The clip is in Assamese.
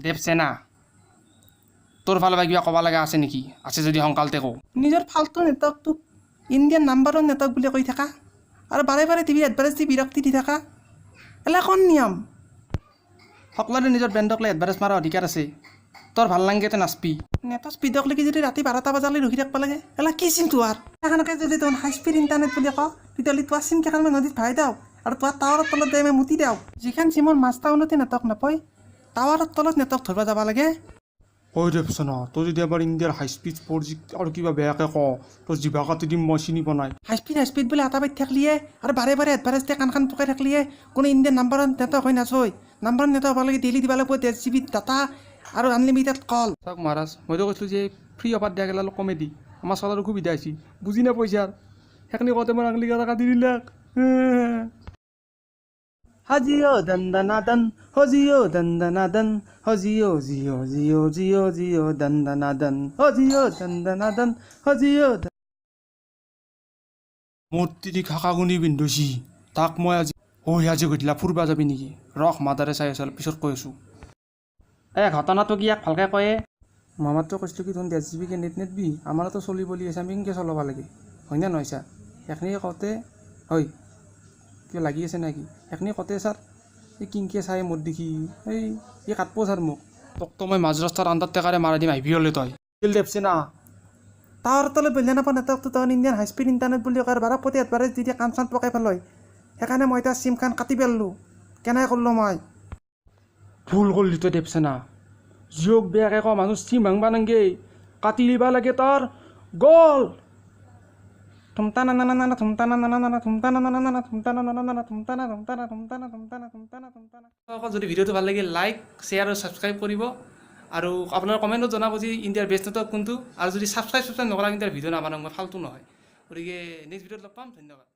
দেৱসেনা, তোৰ ফালৰ পৰা কিবা ক'ব লগা আছে নেকি? আছে যদি সোনকালতে কওঁ। নিজৰ ফাল্টু নেটৱৰ্কটোক ইণ্ডিয়ান নাম্বাৰ ওৱান নেটৱৰ্ক বুলি কৈ থাকা আৰু বাৰে বাৰে টিভিত এডভাৰটাইজ দি বিৰক্তি দি থাকা, এলা কোন নিয়ম? সকলোৰে নিজৰ ব্ৰেণ্ডক লৈ এডভাৰটাইজ মাৰাৰ অধিকাৰ আছে। তোৰ ভাল নাংগে তই নাচবি। নেটৰ স্পীডক লেগি যদি ৰাতি 12টা বজালৈ ৰখি থাকিব লাগে, এলা কি চিম তোৱাৰ? সেনেকৈ যদি তই হাই স্পীড ইণ্টাৰনেট বুলি কওঁ, তেতিয়াহ'লে তোৱাৰ চিম কেইখনমান নদীত ভৰাই দিওঁ আৰু তোৱাৰ টাৱাৰৰ তলত যাই মই মুতি দিওঁ। যিখন চিমৰ মাছ টাউনতে নেটৱৰ্ক নাপায়, টাৱাৰৰ তলত নেটৱৰ্ক ধৰিব যাব লাগে। ঐ দেৱসেনা, তই যদি এবাৰ ইণ্ডিয়াৰ হাই স্পীড 4G আৰু কিবা বেয়াকৈ কওঁ, তোৰ জিভা কাটি দিম, মই চিনি পোৱা নাই। হাই স্পীড হাই স্পীড বুলি আটা পাতি থাকিলিয়ে আৰু বাৰে বাৰে এডভাৰটাইজ দি কাণখন পকাই থাকিলিয়ে কোনো ইণ্ডিয়ান নাম্বাৰ ওৱান নেটৱৰ্ক হৈ নাযায়। নাম্বাৰ ওৱান নেটৱৰ্ক হ'ব লাগে ডেইলি দিব লাগিব 1.5 জিবি ডাটা আৰু আনলিমিটেড কল। চাওক মহাৰাজ, মইতো কৈছিলোঁ যে ফ্ৰী অফাৰ দিয়া গেলা অলপ কমেডি, আমাৰ চলাৰ অসুবিধা হৈছে, বুজি নাপাইছে। আৰু সেইখিনি কওঁতে মোৰ আঙুলি কেইটা কাটি দিলাক। হজিঅ' দন্দনাদন, হজিঅ' দন্দনাদন, হজিঅ' জিঅ' জিঅ' জিঅ' জিঅ' দন্দনাদন, হজিঅ' দন্দনাদন, হজিঅ'। মোৰ তিৰিক শাকাগুনি পিন্ধছি তাক মই আজি। ঐ, আজি গধূলা ফুৰবা যাবি নেকি? ৰখ, মাদাৰে চাই আছে, অলপ পিছত কৈ আছোঁ। এ, ঘটনাটো কি ইয়াক ভালকৈ কয়ে। মামাৰতো কৈছিলোঁ কি, তহঁত 1.5 জিবিকে নেট নেদবি, আমাৰোতো চলি বলি আছে, আমি কেনেকৈ চলাব লাগে, হয়নে নহয় ছাৰ? সেইখিনি কওঁতে ঐ, কিবা লাগি আছে নেকি? সেইখিনি কওঁতে ছাৰ, এই কিনকে চাই মোৰ দেখি, এই ই কাটব ছাৰ মোক। তোকতো মই মাজ ৰাস্তাত আণ্ডাৰটেকাৰে মাৰি দিম, আহিবি হ'লে তই দেৱসেনা। টাৱাৰ তলত বলিয়া নাপা নেটৱৰ্কটো তখন ইণ্ডিয়ান হাই স্পীড ইণ্টাৰনেট বুলি কয় আৰু বাৰে প্ৰতি এডভাৰটাইজ দি দি কাণ চান পকাই পেলাই। সেইকাৰণে মই এতিয়া চিমখন কাটি পেলালোঁ। কেনে কৰিলোঁ মই? ভুল কৰিলি তই দেৱসেনা। জিঅ'ক বেয়াকৈ কওঁ মানুহ চিম ভাঙবা নাংগে, কাটি দিবা লাগে তাৰ গ'ল। থুমতা না না না না থুমতা না না না না থুমতা না না না না থুমতা না না না না থুমতা না থুমতা না থুমতা না থুমতা না থুমতা না থুমতা না। আকৌ যদি ভিডিঅ'টো ভাল লাগে, লাইক, শ্বেয়াৰ আৰু ছাবস্ক্ৰাইব কৰিব আৰু আপোনাৰ কমেণ্টত জনাব যে ইণ্ডিয়াৰ বেষ্ট নেটৱৰ্ক কোনটো। আৰু যদি ছাবস্ক্ৰাইব নকৰা, ইণ্ডিয়াৰ ভিডিঅ' নাবানাওঁ মই, ফাল্টু নহয়। গতিকে নেক্সট ভিডিঅ'ত লগ পাম, ধন্যবাদ।